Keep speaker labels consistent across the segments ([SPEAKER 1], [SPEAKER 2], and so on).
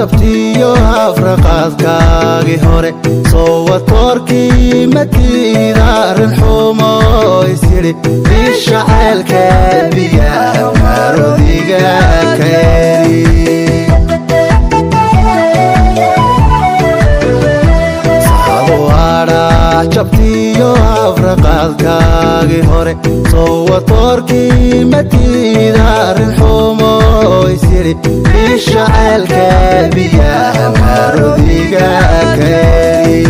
[SPEAKER 1] Jabtiyo afraqaadkaagii hore soo watoorkii matiida arrin xumo isyidhi isha ceelka biyaha maroodiga keeni. Jabtiyo afraqaadkaagii hore soo watoorkii matiida arrin xumo isyidhi isha ceelka biyaha maroodiga keeni.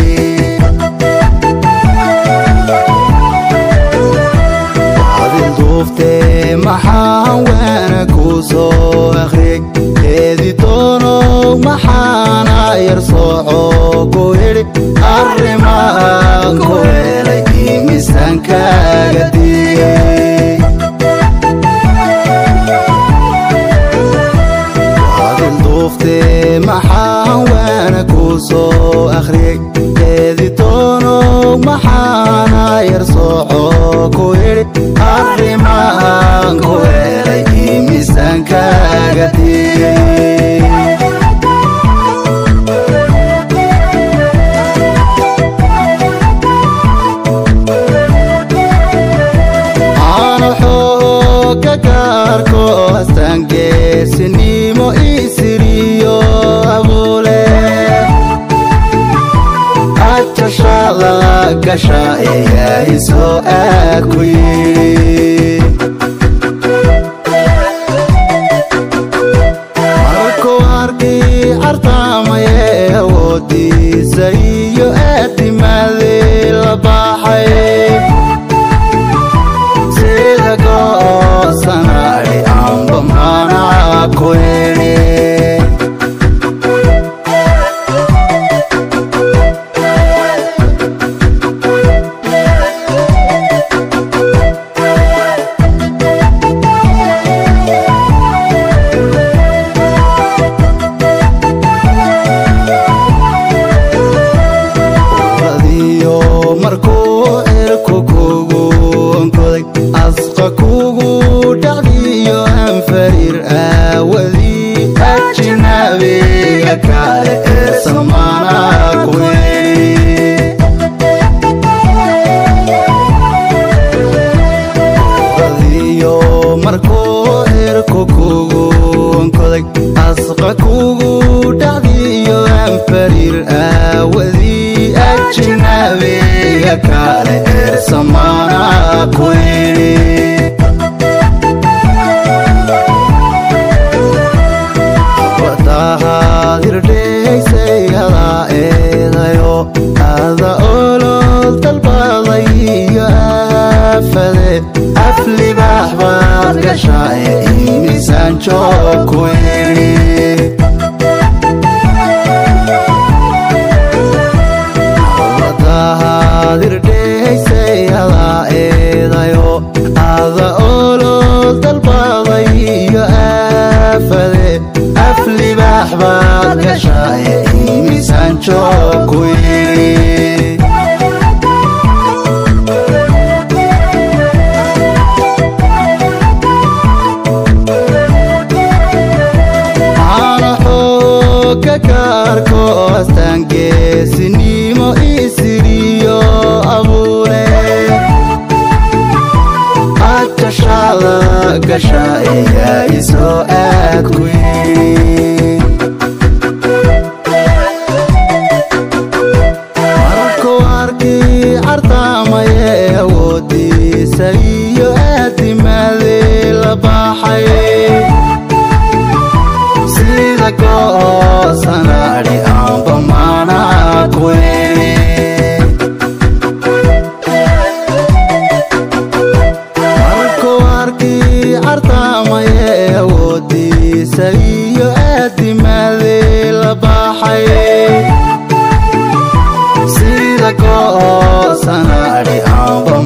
[SPEAKER 1] Adin duuftee maxaan waana kuu soo akhriyey eedi doonow maxaana yar sooco ku idhi arrimahan ku helay imisankaaga digay. Adin duuftee maxaan waana kuu soo akhriyey eedi doonow maxaana yar sooco ku idhi arrimahan ku helay imisankaaga digay. Aanu xooga gaarko astaangeesinimo isiriyo abuule ajashada gasha eyaa isoo aad ku yidhi. Markuu arkay cartaamaye awoodiisa iyo aadimadii la baxay sida goosanadhi amba mana ku idhi. Uradiyo markuu cirku kugu onkoday asqa kugu dhacdiyo anfariir aawadii ajnabiga kale ee samaana ku idhi. Uradiyo markuu cirku kugu onkoday asqa kugu dhacdiyo anfariir aawadii ajnabiga kale ee samaana ku idhi. Wadahaad irdhaysay adaa eedayo ada olol dalbaday iyo aafade af libaax baad gashaye imisaan joog ku idhi. Wadahaad irdhaysay adaa eedayo ada olol dalbaday iyo aafade af libaax baad gashaye imisaan joog ku idhi. Aana xooga gaarko astaangeesinimo isiriyo abuure ajashada gasha eyaa isoo aad ku yidhi. Markuu arkay cartaamaye awoodiisa iyo aadimadii la baxay sida goosanadhi amba mana ku idhi. Markuu arkay cartaamaye awoodiisa iyo aadimadii la baxay sida goosanadhi amba